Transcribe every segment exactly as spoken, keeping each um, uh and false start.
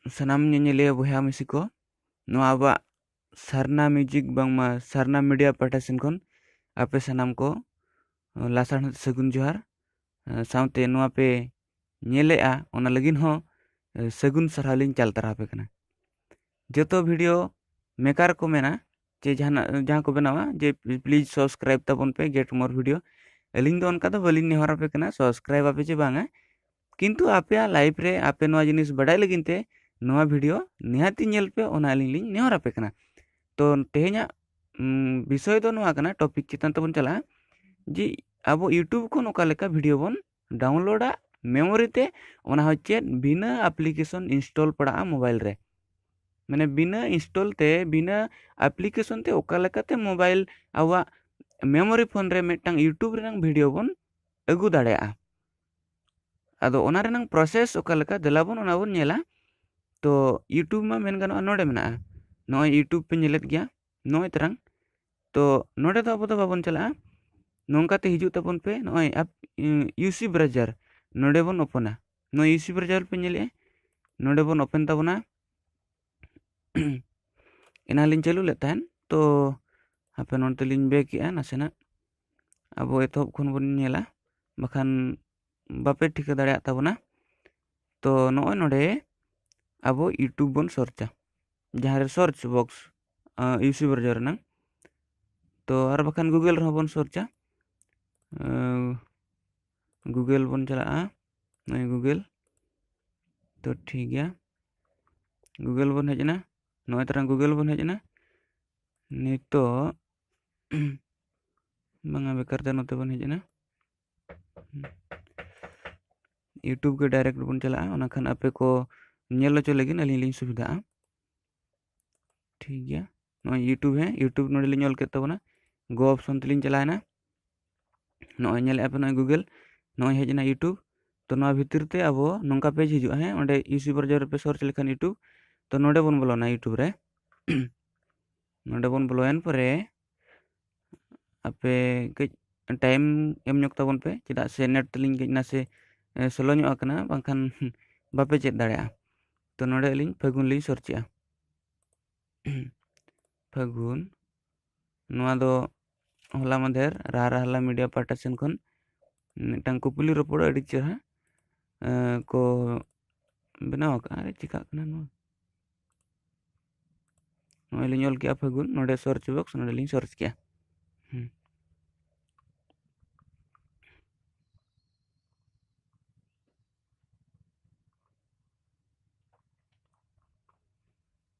ᱥᱟᱱᱟᱢ ᱧᱮᱧᱮᱞᱤᱭᱟᱹ ᱵᱚᱭᱦᱟ ᱢᱤᱥᱤ ᱠᱚ, ᱱᱚᱣᱟ ᱟᱵᱚᱣᱟᱜ ᱥᱟᱨᱱᱟ ᱢᱤᱭᱩᱡᱤᱠ ᱵᱟᱝᱢᱟ ᱥᱟᱨᱱᱟ ᱢᱤᱰᱤᱭᱟ ᱯᱟᱦᱴᱟ ᱥᱮᱱ ᱠᱷᱚᱱ ᱟᱯᱮ ᱥᱟᱱᱟᱢ ᱠᱚ ᱞᱟᱥᱟᱲᱦᱮᱫ ᱥᱟᱹᱜᱩᱱ ᱡᱚᱦᱟᱨ᱾ ᱥᱟᱶᱛᱮ ᱱᱚᱣᱟ ᱯᱮ ᱧᱮᱞᱮᱜᱼᱟ, ᱚᱱᱟ ᱞᱟᱹᱜᱤᱫ ᱦᱚᱸ ᱥᱟᱹᱜᱩᱱ ᱥᱟᱨᱦᱟᱣ ᱞᱤᱧ ᱪᱟᱞ ᱛᱟᱨᱟ ᱟᱯᱮ ᱠᱟᱱᱟ᱾ ᱡᱚᱛᱚ ᱵᱷᱤᱰᱤᱭᱳ ᱢᱮᱠᱟᱨ ᱠᱚ ᱢᱮᱱᱟ ᱪᱮ ᱡᱟᱦᱟᱱᱟᱜ ᱡᱟᱦᱟᱸ ᱠᱚ ᱵᱮᱱᱟᱣᱟ ᱡᱮ please subscribe ᱛᱟᱵᱚᱱ ᱯᱮ, get more video᱾ ᱟᱹᱞᱤᱧ ᱫᱚ ᱚᱱᱠᱟ ᱫᱚ ᱵᱟᱹᱞᱤᱧ ᱱᱮᱦᱚᱨ ᱟᱯᱮ ᱠᱟᱱᱟ subscribe ᱟᱯᱮ ᱪᱮ ᱵᱟᱝᱟ, ᱠᱤᱱᱛᱩ ᱟᱯᱮᱭᱟᱜ ᱞᱟᱭᱤᱯᱷ ᱨᱮ ᱟᱯᱮ ᱱᱚᱣᱟ ᱡᱤᱱᱤᱥ ᱵᱟᱰᱟᱭ ᱞᱟᱹᱜᱤᱫ ᱛᱮ ᱱᱚᱣᱟ ᱵᱷᱤᱰᱤᱭᱳ ᱱᱤᱦᱟᱹᱛᱤ ᱧᱮᱞ ᱯᱮ, ᱚᱱᱟ ᱟᱹᱞᱤᱧ ᱞᱤᱧ ᱱᱮᱦᱚᱨ ᱟᱯᱮ ᱠᱟᱱᱟ᱾ ᱛᱚ ᱛᱮᱦᱮᱧᱟᱜ ᱵᱤᱥᱚᱭ ᱫᱚ ᱱᱚᱣᱟ ᱠᱟᱱᱟ, ᱴᱚᱯᱤᱠ ᱪᱮᱛᱟᱱ ᱛᱮᱵᱚᱱ ᱪᱟᱞᱟᱜᱼᱟ ᱡᱮ ᱟᱵᱚ YouTube ᱠᱷᱚᱱ ᱚᱠᱟ ᱞᱮᱠᱟ ᱵᱷᱤᱰᱤᱭᱳ ᱵᱚᱱ ᱰᱟᱣᱩᱱᱞᱳᱰᱟ ᱢᱮᱢᱳᱨᱤ ᱛᱮ, ᱚᱱᱟ ᱦᱚᱸ ᱪᱮᱫ ᱵᱤᱱᱟᱹ ᱟᱯᱞᱤᱠᱮᱥᱚᱱ ᱤᱱᱥᱴᱚᱞ ᱯᱟᱲᱟᱜᱼᱟ ᱢᱳᱵᱟᱭᱤᱞ ᱨᱮ, ᱢᱟᱱᱮ ᱵᱤᱱᱟᱹ ᱤᱱᱥᱴᱚᱞ ᱛᱮ ᱵᱤᱱᱟᱹ ᱟᱯᱞᱤᱠᱮᱥᱚᱱ ᱛᱮ ᱚᱠᱟ ᱞᱮᱠᱟᱛᱮ ᱢᱳᱵᱟᱭᱤᱞ ᱟᱵᱚᱣᱟᱜ ᱢᱮᱢᱳᱨᱤ ᱯᱷᱳᱱ ᱨᱮ ᱢᱤᱫᱴᱟᱝ YouTube ᱨᱮᱱᱟᱝ ᱵᱷᱤᱰᱤᱭᱳ ᱵᱚᱱ ᱟᱹᱜᱩ ᱫᱟᱲᱮᱭᱟᱜᱼᱟ᱾ ᱟᱫᱚ ᱚᱱᱟ ᱨᱮᱱᱟᱝ ᱯᱨᱚᱥᱮᱥ ᱚᱠᱟ ᱞᱮᱠᱟ, ᱫᱮᱞᱟ ᱵᱚᱱ ᱚᱱᱟ ᱵᱚᱱ ᱧᱮᱞᱟ᱾ ᱛᱚ YouTube ᱢᱟ ᱢᱮᱱ ᱜᱟᱱᱚᱜᱼᱟ ᱱᱚᱰᱮ ᱢᱮᱱᱟᱜᱼᱟ, ᱱᱚᱜᱼᱚᱭ YouTube ᱯᱮ ᱧᱮᱞᱮᱫ ᱜᱮᱭᱟ ᱱᱚᱜᱼᱚᱭ ᱛᱟᱨᱟᱝ᱾ ᱛᱚ ᱱᱚᱰᱮ ᱫᱚ ᱟᱵᱚ ᱫᱚ ᱵᱟᱵᱚᱱ ᱪᱟᱞᱟᱜᱼᱟ, ᱱᱚᱝᱠᱟ ᱛᱮ ᱦᱤᱡᱩᱜ ᱛᱟᱵᱚᱱ ᱯᱮ ᱱᱚᱜᱼᱚᱭ ᱤᱭᱩ ᱥᱤ ᱵᱨᱟᱣᱡᱟᱨ᱾ ᱱᱚᱰᱮ ᱵᱚᱱ ᱳᱯᱮᱱᱟ, ᱱᱚᱜᱼᱚᱭ ᱤᱭᱩ ᱥᱤ ᱵᱨᱟᱣᱡᱟᱨ ᱯᱮ ᱧᱮᱞᱮᱜᱼᱟ, ᱱᱚᱰᱮ ᱵᱚᱱ ᱳᱯᱮᱱ ᱛᱟᱵᱚᱱᱟ᱾ ᱮᱱᱟᱱ ᱞᱤᱧ ᱪᱟᱹᱞᱩ ᱞᱮᱫ ᱛᱟᱦᱮᱸᱱ, ᱛᱚ ᱦᱟᱯᱮ ᱱᱚᱰᱮ ᱛᱮᱞᱤᱧ ᱵᱮᱠ ᱮᱜᱼᱟ ᱱᱟᱥᱮᱱᱟᱜ᱾ ᱟᱵᱚ ᱮᱛᱚᱦᱚᱵ ᱠᱷᱚᱱ ᱵᱚᱱ ᱧᱮᱞᱟ, ᱵᱟᱠᱷᱟᱱ ᱵᱟᱯᱮ ᱴᱷᱤᱠᱟᱹ ᱫᱟᱲᱮᱭᱟᱜ ᱛᱟᱵᱚᱱᱟ᱾ ᱛᱚ ᱱᱚᱜᱼᱚᱭ ᱱᱚᱰᱮ ᱟᱵᱚ YouTube ᱵᱚᱱ ᱥᱟᱨᱪᱟ, ᱡᱟᱦᱟᱸ ᱨᱮ search box U C browser ᱨᱮᱱᱟᱝ᱾ ᱛᱚ ᱟᱨ ᱵᱟᱠᱷᱟᱱ Google ᱨᱮᱦᱚᱸ ᱵᱚᱱ ᱥᱟᱨᱪᱟ, Google ᱵᱚᱱ ᱪᱟᱞᱟᱜᱼᱟ, ᱱᱚᱜᱼᱚᱭ Google᱾ ᱛᱚ ᱴᱷᱤᱠ ᱜᱮᱭᱟ, Google ᱵᱚᱱ ᱦᱮᱡ ᱮᱱᱟ, ᱱᱚᱜᱼᱚᱭ ᱛᱟᱨᱟ Google ᱵᱚᱱ ᱦᱮᱡ ᱮᱱᱟ᱾ ᱱᱤᱛᱚᱜ ᱵᱟᱝᱟ, ᱵᱮᱠᱟᱨ ᱛᱮ ᱱᱚᱛᱮ ᱵᱚᱱ ᱦᱮᱡ ᱮᱱᱟ᱾ YouTube ᱜᱮ ᱰᱟᱭᱨᱮᱠᱴ ᱵᱚᱱ ᱪᱟᱞᱟᱜᱼᱟ, ᱚᱱᱟ ᱠᱷᱟᱱ ᱟᱯᱮ ᱠᱚ ᱧᱮᱞ ᱦᱚᱪᱚ ᱞᱟᱹᱜᱤᱫ ᱟᱹᱞᱤᱧ ᱞᱤᱧ ᱥᱩᱵᱤᱫᱷᱟᱜᱼᱟ᱾ ᱴᱷᱤᱠ ᱜᱮᱭᱟ, ᱱᱚᱜᱼᱚᱭ YouTube, ᱦᱮᱸ YouTube ᱱᱚᱰᱮ ᱞᱤᱧ ᱚᱞ ᱠᱮᱫ ᱛᱟᱵᱚᱱᱟ, ᱜᱳ ᱚᱯᱥᱚᱱ ᱛᱮᱞᱤᱧ ᱪᱟᱞᱟᱣᱮᱱᱟ᱾ ᱱᱚᱜᱼᱚᱭ ᱧᱮᱞᱮᱫᱼᱟ ᱯᱮ ᱱᱚᱜᱼᱚᱭ Google, ᱱᱚᱜᱼᱚᱭ ᱦᱮᱡ ᱮᱱᱟ YouTube᱾ ᱛᱚ ᱱᱚᱣᱟ ᱵᱷᱤᱛᱤᱨ ᱛᱮ ᱟᱵᱚ ᱱᱚᱝᱠᱟ ᱯᱮᱡᱽ ᱦᱤᱡᱩᱜᱼᱟ, ᱦᱮᱸ ᱚᱸᱰᱮ ᱤᱭᱩ ᱥᱤ ᱵᱨᱟᱣᱡᱟᱨ ᱨᱮᱯᱮ ᱥᱟᱨᱪ ᱞᱮᱠᱷᱟᱱ YouTube᱾ ᱛᱚ ᱱᱚᱰᱮ ᱵᱚᱱ ᱵᱚᱞᱚᱱᱟ YouTube ᱨᱮ᱾ ᱱᱚᱰᱮ ᱵᱚᱱ ᱵᱚᱞᱚᱭᱮᱱ ᱯᱚᱨᱮ ᱟᱯᱮ ᱠᱟᱹᱡ ᱴᱟᱭᱤᱢ ᱮᱢ ᱧᱚᱜ ᱛᱟᱵᱚᱱ ᱯᱮ, ᱪᱮᱫᱟᱜ ᱥᱮ ᱱᱮᱴ ᱛᱟᱹᱞᱤᱧ ᱠᱟᱹᱡ ᱱᱟᱥᱮ ᱥᱞᱳ ᱧᱚᱜ ᱟᱠᱟᱱᱟ, ᱵᱟᱝᱠᱷᱟᱱ ᱵᱟᱯᱮ ᱪᱮᱫ ᱫᱟᱲᱮᱭᱟᱜᱼᱟ᱾ ᱛᱚ ᱱᱚᱰᱮ ᱟᱹᱞᱤᱧ ᱯᱷᱟᱹᱜᱩᱱ ᱞᱤᱧ ᱥᱟᱨᱪᱮᱜᱼᱟ᱾ ᱯᱷᱟᱹᱜᱩᱱ, ᱱᱚᱣᱟ ᱫᱚ ᱦᱚᱞᱟ ᱢᱟᱫᱷᱮᱨ ᱨᱟᱦᱟ ᱨᱟᱦᱞᱟ ᱢᱤᱰᱤᱭᱟ ᱯᱟᱦᱴᱟ ᱥᱮᱱ ᱠᱷᱚᱱ ᱢᱤᱫᱴᱟᱝ ᱠᱩᱠᱞᱤ ᱨᱚᱯᱚᱲ ᱟᱹᱰᱤ ᱪᱮᱦᱨᱟ ᱮᱸ, ᱠᱚ ᱵᱮᱱᱟᱣ ᱟᱠᱟᱫᱼᱟ᱾ ᱟᱨ ᱪᱤᱠᱟᱹᱜ ᱠᱟᱱᱟ ᱱᱚᱣᱟ? ᱱᱚᱜᱼᱚᱭ ᱞᱤᱧ ᱚᱞ ᱠᱮᱜᱼᱟ ᱯᱷᱟᱹᱜᱩᱱ, ᱱᱚᱰᱮ ᱥᱟᱨᱪ ᱵᱚᱠᱥ, ᱱᱚᱰᱮ ᱞᱤᱧ ᱥᱟᱨᱪ ᱠᱮᱜᱼᱟ᱾ ᱦᱩᱸ᱾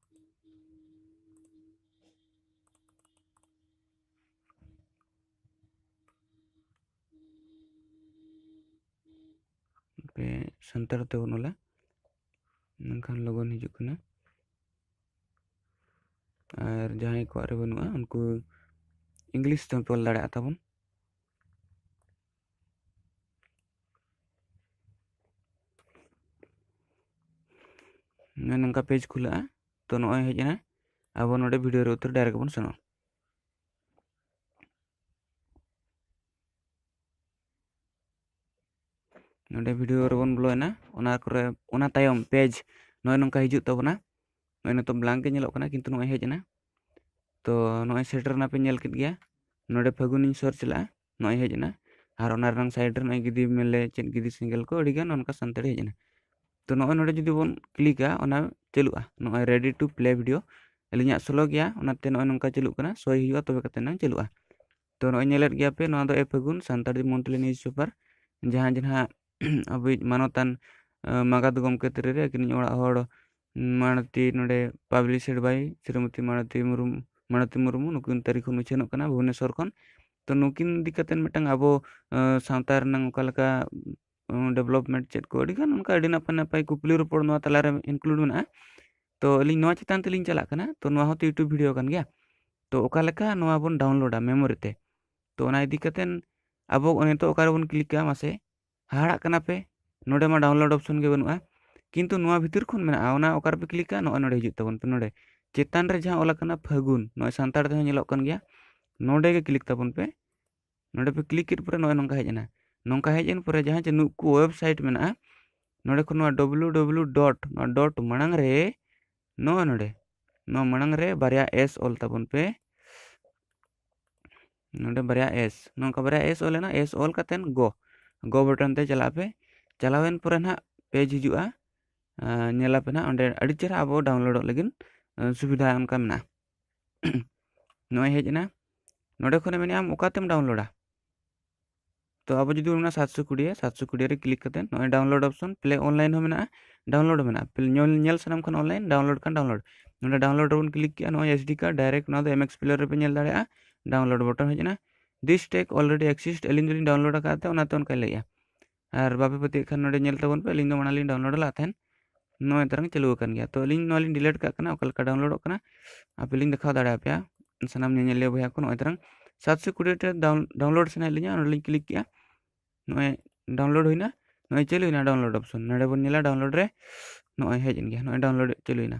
ᱯᱮ ᱥᱟᱱᱛᱟᱲ ᱛᱮᱵᱚᱱ ᱚᱞᱟ, ᱢᱮᱱᱠᱷᱟᱱ ᱞᱚᱜᱚᱱ ᱦᱤᱡᱩᱜ ᱠᱟᱱᱟ᱾ ᱟᱨ ᱡᱟᱦᱟᱸᱭ ᱠᱚᱣᱟᱜ ᱨᱮ ᱵᱟᱹᱱᱩᱜᱼᱟ, ᱩᱱᱠᱩ ᱤᱝᱞᱤᱥ ᱛᱮᱦᱚᱸ ᱯᱮ ᱚᱞ ᱫᱟᱲᱮᱭᱟᱜᱼᱟ ᱛᱟᱵᱚᱱ᱾ ᱱᱚᱜᱼᱚᱭ ᱱᱚᱝᱠᱟ ᱯᱮᱡᱽ ᱠᱷᱩᱞᱟᱹᱜᱼᱟ᱾ ᱛᱚ ᱱᱚᱜᱼᱚᱭ ᱦᱮᱡ ᱮᱱᱟ, ᱟᱵᱚ ᱱᱚᱰᱮ ᱵᱷᱤᱰᱤᱭᱳ ᱨᱮ ᱩᱛᱟᱹᱨ ᱰᱟᱭᱨᱮᱠᱴ ᱵᱚᱱ ᱥᱮᱱᱚᱜᱼᱟ᱾ ᱱᱚᱰᱮ ᱵᱷᱤᱰᱤᱭᱳ ᱨᱮᱵᱚᱱ ᱵᱚᱞᱚᱭᱮᱱᱟ, ᱚᱱᱟ ᱠᱚᱨᱮ, ᱚᱱᱟ ᱛᱟᱭᱚᱢ ᱯᱮᱡᱽ ᱱᱚᱜᱼᱚᱭ ᱱᱚᱝᱠᱟ ᱦᱤᱡᱩᱜ ᱛᱟᱵᱚᱱᱟ᱾ ᱱᱚᱜᱼᱚᱭ ᱱᱤᱛᱚᱜ ᱵᱞᱟᱝᱠ ᱜᱮ ᱧᱮᱞᱚᱜ ᱠᱟᱱᱟ, ᱠᱤᱱᱛᱩ ᱱᱚᱜᱼᱚᱭ ᱦᱮᱡ ᱮᱱᱟ᱾ ᱛᱚ ᱱᱚᱜᱼᱚᱭ ᱥᱮᱴᱮᱨ ᱮᱱᱟ ᱯᱮ, ᱧᱮᱞ ᱠᱮᱫ ᱜᱮᱭᱟ᱾ ᱱᱚᱰᱮ ᱯᱷᱟᱹᱜᱩᱱᱤᱧ ᱥᱟᱨᱪ ᱞᱟᱜᱼᱟ, ᱱᱚᱜᱼᱚᱭ ᱦᱮᱡ ᱮᱱᱟ᱾ ᱟᱨ ᱚᱱᱟ ᱨᱮᱱᱟᱝ ᱥᱟᱭᱤᱰ ᱨᱮ ᱱᱚᱜᱼᱚᱭ ᱜᱤᱫᱤ ᱢᱮᱞᱮ ᱪᱮᱫ ᱜᱤᱫᱤ ᱥᱮᱸᱜᱮᱞ ᱠᱚ ᱟᱹᱰᱤᱜᱟᱱ ᱚᱱᱠᱟ ᱥᱟᱱᱛᱟᱲᱤ ᱦᱮᱡ ᱮᱱᱟ᱾ ᱛᱚ ᱱᱚᱜᱼᱚᱭ ᱱᱚᱰᱮ ᱡᱩᱫᱤ ᱵᱚᱱ ᱠᱞᱤᱠᱟ, ᱚᱱᱟ ᱪᱟᱹᱞᱩᱜᱼᱟ, ᱱᱚᱜᱼᱚᱭ ready to play video᱾ ᱟᱹᱞᱤᱧᱟᱜ ᱥᱞᱳ ᱜᱮᱭᱟ, ᱚᱱᱟᱛᱮ ᱱᱚᱜᱼᱚᱭ ᱱᱚᱝᱠᱟ ᱪᱟᱹᱞᱩᱜ ᱠᱟᱱᱟ, ᱥᱳᱭ ᱦᱩᱭᱩᱜᱼᱟ, ᱛᱚᱵᱮ ᱠᱟᱛᱮ ᱱᱟᱝ ᱪᱟᱹᱞᱩᱜᱼᱟ᱾ ᱛᱚ ᱱᱚᱜᱼᱚᱭ ᱧᱮᱞᱮᱫ ᱜᱮᱭᱟ ᱯᱮ, ᱱᱚᱣᱟ ᱫᱚ ᱮ ᱯᱷᱟᱹᱜᱩᱱ ᱥᱟᱱᱛᱟᱲᱤ ᱢᱚᱱᱛᱷᱞᱤ ᱱᱤᱭᱩᱡᱽ ᱯᱮᱯᱟᱨ, ᱡᱟᱦᱟᱸ ᱡᱟᱦᱟᱸ ᱟᱵᱚᱭᱤᱡ ᱢᱟᱱᱚᱛᱟᱱ, ᱟᱸ, ᱢᱟᱜᱟᱫ ᱜᱚᱢᱠᱮ ᱛᱤᱨᱮ ᱨᱮ ᱟᱹᱠᱤᱱᱤᱡ ᱚᱲᱟᱜ ᱦᱚᱲ, ᱢᱟᱲᱚᱛᱤ, ᱱᱚᱰᱮ published by ᱥᱨᱤᱢᱚᱛᱤ ᱢᱟᱲᱚᱛᱤ ᱢᱩᱨᱢᱩ, ᱢᱟᱲᱚᱛᱤ ᱢᱩᱨᱢᱩ, ᱱᱩᱠᱤᱱ ᱛᱟᱹᱨᱤ ᱠᱷᱚᱱ ᱩᱪᱷᱟᱹᱱᱚᱜ ᱠᱟᱱᱟ ᱵᱷᱩᱵᱚᱱᱮᱥᱚᱨ ᱠᱷᱚᱱ᱾ ᱛᱚ ᱱᱩᱠᱤᱱ ᱤᱫᱤ ᱠᱟᱛᱮ ᱢᱤᱫᱴᱟᱝ ᱟᱵᱚ, ᱟᱸ, ᱥᱟᱶᱛᱟ ᱨᱮᱱᱟᱝ ᱚᱠᱟ ᱞᱮᱠᱟ, ᱩᱸ, development ᱪᱮᱫ ᱠᱚ ᱟᱹᱰᱤ ᱜᱟᱱ ᱚᱱᱠᱟ ᱟᱹᱰᱤ ᱱᱟᱯᱟᱭ ᱱᱟᱯᱟᱭ ᱠᱩᱠᱞᱤ ᱨᱚᱯᱚᱲ ᱱᱚᱣᱟ ᱛᱟᱞᱟᱨᱮ include ᱢᱮᱱᱟᱜᱼᱟ᱾ ᱛᱚ ᱟᱹᱞᱤᱧ ᱱᱚᱣᱟ ᱪᱮᱛᱟᱱ ᱛᱮᱞᱤᱧ ᱪᱟᱞᱟᱜ ᱠᱟᱱᱟ, ᱛᱚ ᱱᱚᱣᱟ ᱦᱚᱸᱛᱚ YouTube video ᱠᱟᱱ ᱜᱮᱭᱟ᱾ ᱛᱚ ᱚᱠᱟ ᱞᱮᱠᱟ ᱱᱚᱣᱟ ᱵᱚᱱ ᱰᱟᱣᱩᱱᱞᱳᱰᱟ ᱢᱮᱢᱳᱨᱤ ᱛᱮ? ᱛᱚ ᱚᱱᱟ ᱤᱫᱤ ᱠᱟᱛᱮ ᱟᱵᱚ ᱱᱤᱛᱚᱜ ᱚᱠᱟ ᱨᱮᱵᱚᱱ ᱠᱞᱤᱠᱟ ᱢᱟᱥᱮ? ᱦᱟᱦᱟᱲᱟᱜ ᱠᱟᱱᱟ ᱯᱮ, ᱱᱚᱰᱮ ᱢᱟ ᱰᱟᱣᱩᱱᱞᱳᱰ ᱚᱯᱥᱚᱱ ᱜᱮ ᱵᱟᱹᱱᱩᱜᱼᱟ᱾ ᱠᱤᱱᱛᱩ ᱱᱚᱣᱟ ᱵᱷᱤᱛᱤᱨ ᱠᱷᱚᱱ ᱢᱮᱱᱟᱜᱼᱟ, ᱚᱱᱟ ᱚᱠᱟ ᱨᱮᱯᱮ ᱠᱞᱤᱠᱟ, ᱱᱚᱜᱼᱚᱭ ᱱᱚᱰᱮ ᱦᱤᱡᱩᱜ ᱛᱟᱵᱚᱱ ᱯᱮ᱾ ᱱᱚᱰᱮ ᱪᱮᱛᱟᱱ ᱨᱮ ᱡᱟᱦᱟᱸ ᱚᱞ ᱟᱠᱟᱱᱟ ᱯᱷᱟᱹᱜᱩᱱ, ᱱᱚᱜᱼᱚᱭ ᱥᱟᱱᱛᱟᱲ ᱛᱮᱦᱚᱸ ᱧᱮᱞᱚᱜ ᱠᱟᱱ ᱜᱮᱭᱟ, ᱱᱚᱰᱮ ᱜᱮ ᱠᱞᱤᱠ ᱛᱟᱵᱚᱱ ᱯᱮ᱾ ᱱᱚᱰᱮ ᱯᱮ ᱠᱞᱤᱠ ᱠᱮᱫ ᱯᱚᱨᱮ ᱱᱚᱜᱼᱚᱭ ᱱᱚᱝᱠᱟ ᱦᱮᱡ ᱮᱱᱟ᱾ ᱱᱚᱝᱠᱟ ᱦᱮᱡ ᱮᱱ ᱯᱚᱨᱮ ᱡᱟᱦᱟᱸ ᱡᱮ ᱱᱩᱠᱩ ᱣᱮᱵᱥᱟᱭᱤᱴ ᱢᱮᱱᱟᱜᱼᱟ, ᱱᱚᱰᱮ ᱠᱷᱚᱱ ᱱᱚᱣᱟ ᱰᱚᱵᱞᱩ ᱰᱚᱵᱞᱩ ᱰᱚᱴ, ᱱᱚᱣᱟ ᱰᱚᱴ ᱢᱟᱲᱟᱝ ᱨᱮ ᱱᱚᱣᱟ ᱱᱚᱰᱮ, ᱱᱚᱣᱟ ᱢᱟᱲᱟᱝ ᱨᱮ ᱵᱟᱨᱭᱟ ᱮᱥ ᱚᱞ ᱛᱟᱵᱚᱱ ᱯᱮ᱾ ᱱᱚᱰᱮ ᱵᱟᱨᱭᱟ ᱮᱥ, ᱱᱚᱝᱠᱟ ᱵᱟᱨᱭᱟ ᱮᱥ ᱚᱞ ᱮᱱᱟ, ᱮᱥ ᱚᱞ ᱠᱟᱛᱮᱫ ᱜᱳ, ᱜᱳ ᱵᱟᱴᱚᱱ ᱛᱮ ᱪᱟᱞᱟᱜ ᱯᱮ᱾ ᱪᱟᱞᱟᱣᱮᱱ ᱯᱚᱨᱮ ᱱᱟᱦᱟᱜ ᱯᱮᱡᱽ ᱦᱤᱡᱩᱜᱼᱟ, ᱟᱨ ᱧᱮᱞ ᱟᱯᱮ ᱱᱟᱦᱟᱜ ᱚᱸᱰᱮ ᱟᱹᱰᱤ ᱪᱮᱦᱨᱟ ᱟᱵᱚ ᱰᱟᱣᱩᱱᱞᱳᱰᱚᱜ ᱞᱟᱹᱜᱤᱫ, ᱟᱨ ᱥᱩᱵᱤᱫᱷᱟ ᱚᱱᱠᱟ ᱢᱮᱱᱟᱜᱼᱟ᱾ ᱱᱚᱜᱼᱚᱭ ᱦᱮᱡ ᱮᱱᱟ, ᱱᱚᱰᱮ ᱠᱷᱚᱱᱮ ᱢᱮᱱᱮᱫᱼᱟ ᱟᱢ ᱚᱠᱟᱛᱮᱢ ᱰᱟᱣᱩᱱᱞᱳᱰᱟ᱾ ᱛᱚ ᱟᱵᱚ ᱡᱩᱫᱤ ᱚᱱᱟ ᱥᱟᱛᱥᱚ ᱠᱩᱲᱤ, ᱥᱟᱛᱥᱚ ᱠᱩᱲᱤ ᱨᱮ ᱠᱞᱤᱠ ᱠᱟᱛᱮᱫ ᱱᱚᱜᱼᱚᱭ ᱰᱟᱣᱩᱱᱞᱳᱰ ᱚᱯᱥᱚᱱ, ᱯᱞᱮ ᱚᱱᱞᱟᱭᱤᱱ ᱦᱚᱸ ᱢᱮᱱᱟᱜᱼᱟ, ᱰᱟᱣᱩᱱᱞᱳᱰ ᱦᱚᱸ ᱢᱮᱱᱟᱜᱼᱟ᱾ ᱯᱞᱮ ᱧᱮᱞ, ᱧᱮᱞ ᱥᱟᱱᱟᱢ ᱠᱷᱟᱱ ᱚᱱᱞᱟᱭᱤᱱ, ᱰᱟᱣᱩᱱᱞᱳᱰ ᱠᱷᱟᱱ ᱰᱟᱣᱩᱱᱞᱳᱰ᱾ ᱱᱚᱰᱮ ᱰᱟᱣᱩᱱᱞᱳᱰ ᱨᱮᱵᱚᱱ ᱠᱞᱤᱠ ᱠᱮᱜᱼᱟ, ᱱᱚᱜᱼᱚᱭ ᱮᱥ ᱰᱤ ᱠᱟᱨᱰ ᱰᱟᱭᱨᱮᱠᱴ ᱱᱚᱣᱟ ᱫᱚ ᱮᱢ ᱮᱠᱥ ᱯᱞᱮᱭᱟᱨ ᱨᱮᱯᱮ ᱧᱮᱞ ᱫᱟᱲᱮᱭᱟᱜᱼᱟ, ᱰᱟᱣᱩᱱᱞᱳᱰ ᱵᱚᱴᱚᱱ ᱦᱮᱡ ᱮᱱᱟ᱾ This track already exist, ᱟᱹᱞᱤᱧ ᱫᱚᱞᱤᱧ ᱰᱟᱣᱩᱱᱞᱳᱰ ᱟᱠᱟᱫ ᱛᱮ ᱚᱱᱟᱛᱮ ᱚᱱᱠᱟᱭ ᱞᱟᱹᱭᱮᱜᱼᱟ᱾ ᱟᱨ ᱵᱟᱯᱮ ᱯᱟᱹᱛᱭᱟᱹᱜ ᱠᱷᱟᱱ ᱱᱚᱰᱮ ᱧᱮᱞ ᱛᱟᱵᱚᱱ ᱯᱮ, ᱟᱹᱞᱤᱧ ᱫᱚ ᱢᱟᱲᱟᱝ ᱞᱤᱧ ᱰᱟᱣᱩᱱᱞᱳᱰ ᱞᱟᱜ ᱛᱟᱦᱮᱱ, ᱱᱚᱜᱼᱚᱭ ᱛᱟᱨᱟᱝ ᱪᱟᱹᱞᱩ ᱟᱠᱟᱱ ᱜᱮᱭᱟ᱾ ᱛᱚ ᱟᱹᱞᱤᱧ ᱱᱚᱣᱟ ᱞᱤᱧ ᱰᱤᱞᱤᱴ ᱠᱟᱜ ᱠᱟᱱᱟ, ᱚᱠᱟ ᱞᱮᱠᱟ ᱰᱟᱣᱩᱱᱞᱳᱰᱚᱜ ᱠᱟᱱᱟ ᱟᱯᱮ ᱞᱤᱧ ᱫᱮᱠᱷᱟᱣ ᱫᱟᱲᱮᱭᱟᱯᱮᱭᱟ ᱥᱟᱱᱟᱢ ᱧᱮᱧᱮᱞᱤᱭᱟᱹ ᱵᱚᱭᱦᱟ ᱠᱚ᱾ ᱱᱚᱜᱼᱚᱭ ᱛᱟᱨᱟᱝ ᱥᱟᱛᱥᱚ ᱠᱩᱲᱤ ᱨᱮ ᱰᱟᱣᱩᱱ-, ᱰᱟᱣᱩᱱᱞᱳᱰ ᱥᱟᱱᱟᱭᱮᱫ ᱞᱤᱧᱟ, ᱚᱸᱰᱮ ᱞᱤᱧ ᱠᱞᱤᱠ ᱠᱮᱜᱼᱟ, ᱱᱚᱜᱼᱚᱭ ᱰᱟᱣᱩᱱᱞᱳᱰ ᱦᱩᱭᱱᱟ, ᱱᱚᱜᱼᱚᱭ ᱪᱟᱹᱞᱩᱭᱮᱱᱟ ᱰᱟᱣᱩᱱᱞᱳᱰ ᱚᱯᱥᱚᱱ᱾ ᱱᱚᱰᱮ ᱵᱚᱱ ᱧᱮᱞᱟ ᱰᱟᱣᱩᱱᱞᱳᱰ ᱨᱮ ᱱᱚᱜᱼᱚᱭ ᱦᱮᱡ ᱮᱱ ᱜᱮᱭᱟ, ᱱᱚᱜᱼᱚᱭ ᱰᱟᱣᱩᱱᱞᱳᱰ ᱪᱟᱹᱞᱩᱭᱮᱱᱟ᱾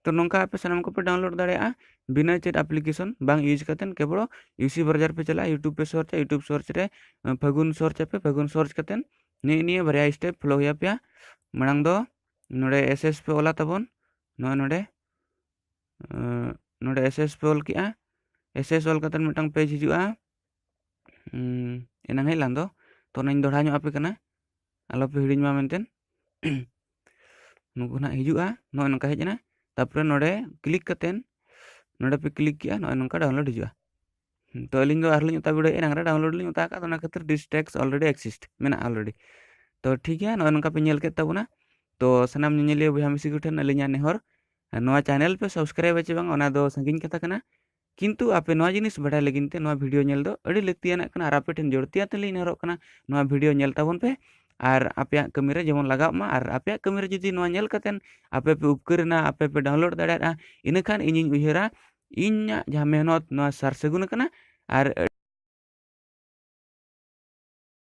ᱛᱚ ᱱᱚᱝᱠᱟ ᱟᱯᱮ ᱥᱟᱱᱟᱢ ᱠᱚᱯᱮ ᱰᱟᱣᱩᱱᱞᱳᱰ ᱫᱟᱲᱮᱭᱟᱜᱼᱟ ᱵᱤᱱᱟᱹ ᱪᱮᱫ ᱟᱯᱞᱤᱠᱮᱥᱚᱱ ᱵᱟᱝ ᱤᱭᱩᱡᱽ ᱠᱟᱛᱮᱫ᱾ ᱠᱮᱵᱚᱞ ᱤᱭᱩ ᱥᱤ ᱵᱨᱟᱣᱡᱟᱨ ᱯᱮ ᱪᱟᱞᱟᱜᱼᱟ, YouTube ᱯᱮ ᱥᱟᱨᱪᱟ, YouTube ᱥᱟᱨᱪ ᱨᱮ ᱟᱸ, ᱯᱷᱟᱹᱜᱩᱱ ᱥᱟᱨᱪ ᱟᱯᱮ, ᱯᱷᱟᱹᱜᱩᱱ ᱥᱟᱨᱪ ᱠᱟᱛᱮᱫ ᱱᱤᱭᱟᱹ, ᱱᱤᱭᱟᱹ ᱵᱟᱨᱭᱟ ᱥᱴᱮᱯ ᱯᱷᱚᱞᱳ ᱦᱩᱭ ᱟᱯᱮᱭᱟ᱾ ᱢᱟᱲᱟᱝ ᱫᱚ ᱱᱚᱰᱮ ᱮᱥ ᱮᱥ ᱯᱮ ᱚᱞᱟ ᱛᱟᱵᱚᱱ, ᱱᱚᱜᱼᱚᱭ ᱱᱚᱰᱮ, ᱟᱸ, ᱱᱚᱰᱮ ᱮᱥ ᱮᱥ ᱯᱮ ᱚᱞ ᱠᱮᱜᱼᱟ, ᱮᱥ ᱮᱥ ᱚᱞ ᱠᱟᱛᱮᱫ ᱢᱤᱫᱴᱟᱝ ᱯᱮᱡᱽ ᱦᱤᱡᱩᱜᱼᱟ, ᱩᱸ, ᱮᱱᱟᱝ ᱦᱮᱡ ᱞᱮᱱ ᱫᱚ, ᱛᱚ ᱚᱱᱟᱧ ᱫᱚᱦᱲᱟ ᱧᱚᱜ ᱟᱯᱮ ᱠᱟᱱᱟ, ᱟᱞᱚᱯᱮ ᱦᱤᱲᱤᱧ ᱢᱟ ᱢᱮᱱᱛᱮ᱾ ᱱᱩᱠᱩ ᱱᱟᱦᱟᱜ ᱦᱤᱡᱩᱜᱼᱟ, ᱱᱚᱜᱼᱚᱭ ᱱᱚᱝᱠᱟ ᱦᱮᱡ ᱮᱱᱟ᱾ ᱛᱟᱨᱯᱚᱨᱮ ᱱᱚᱰᱮ ᱠᱞᱤᱠ ᱠᱟᱛᱮᱫ, ᱱᱚᱰᱮ ᱯᱮ ᱠᱞᱤᱠ ᱠᱮᱜᱼᱟ, ᱱᱚᱜᱼᱚᱭ ᱱᱚᱝᱠᱟ ᱰᱟᱣᱩᱱᱞᱳᱰ ᱦᱤᱡᱩᱜᱼᱟ᱾ ᱦᱩᱸ, ᱛᱚ ᱟᱹᱞᱤᱧ ᱫᱚ ᱟᱨᱦᱚᱸ ᱞᱤᱧ ᱚᱛᱟ ᱵᱤᱰᱟᱹᱣᱮᱫᱼᱟ, ᱮᱱᱟᱝ ᱨᱮ ᱰᱟᱣᱩᱱᱞᱳᱰ ᱞᱤᱧ ᱚᱛᱟ ᱟᱠᱟᱫ, ᱚᱱᱟ ᱠᱷᱟᱹᱛᱤᱨ this tracks already exist ᱢᱮᱱᱟᱜᱼᱟ already᱾ ᱛᱚ ᱴᱷᱤᱠ ᱜᱮᱭᱟ, ᱱᱚᱜᱼᱚᱭ ᱱᱚᱝᱠᱟ ᱯᱮ ᱧᱮᱞ ᱠᱮᱫ ᱛᱟᱵᱚᱱᱟ᱾ ᱛᱚ ᱥᱟᱱᱟᱢ ᱧᱮᱧᱮᱞᱤᱭᱟᱹ ᱵᱚᱭᱦᱟ ᱢᱤᱥᱤ ᱠᱚᱴᱷᱮᱱ ᱟᱹᱞᱤᱧᱟᱜ ᱱᱮᱦᱚᱨ, ᱱᱚᱣᱟ ᱪᱮᱱᱮᱞ ᱯᱮ ᱥᱟᱵᱥᱠᱨᱟᱭᱤᱵᱟ ᱪᱮ ᱵᱟᱝ, ᱚᱱᱟ ᱫᱚ ᱥᱟᱺᱜᱤᱧ ᱠᱟᱛᱷᱟ ᱠᱟᱱᱟ, ᱠᱤᱱᱛᱩ ᱟᱯᱮ ᱱᱚᱣᱟ ᱡᱤᱱᱤᱥ ᱵᱟᱰᱟᱭ ᱞᱟᱹᱜᱤᱫ ᱛᱮ ᱱᱚᱣᱟ ᱵᱷᱤᱰᱤᱭᱳ ᱧᱮᱞ ᱫᱚ ᱟᱹᱰᱤ ᱞᱟᱹᱠᱛᱤᱭᱟᱱᱟᱜ ᱠᱟᱱᱟ᱾ ᱟᱨ ᱟᱯᱮ ᱴᱷᱮᱱ ᱡᱳᱨᱛᱤᱭᱟᱛᱮ ᱞᱤᱧ ᱱᱮᱦᱚᱨᱚᱜ ᱠᱟᱱᱟ, ᱱᱚᱣᱟ ᱵᱷᱤᱰᱤᱭᱳ ᱧᱮᱞ ᱛᱟᱵᱚᱱ ᱯᱮ ᱟᱨ ᱟᱯᱮᱭᱟᱜ ᱠᱟᱹᱢᱤ ᱨᱮ ᱡᱮᱢᱚᱱ ᱞᱟᱜᱟᱜ ᱢᱟ᱾ ᱟᱨ ᱟᱯᱮᱭᱟᱜ ᱠᱟᱹᱢᱤ ᱨᱮ ᱡᱩᱫᱤ ᱱᱚᱣᱟ ᱧᱮᱞ ᱠᱟᱛᱮᱫ ᱟᱯᱮ ᱯᱮ ᱩᱯᱠᱟᱹᱨ ᱮᱱᱟ, ᱟᱯᱮ ᱯᱮ ᱰᱟᱣᱩᱱᱞᱳᱰ ᱫᱟᱲᱮᱭᱟᱜᱼᱟ, ᱤᱱᱟᱹᱠᱷᱟᱱ ᱤᱧᱤᱧ ᱩᱭᱦᱟᱹᱨᱟ ᱤᱧᱟᱹᱜ ᱡᱟᱦᱟᱸ ᱢᱮᱦᱱᱚᱛ ᱱᱚᱣᱟ ᱥᱟᱨ ᱥᱟᱹᱜᱩᱱ ᱟᱠᱟᱱᱟ᱾ ᱟᱨ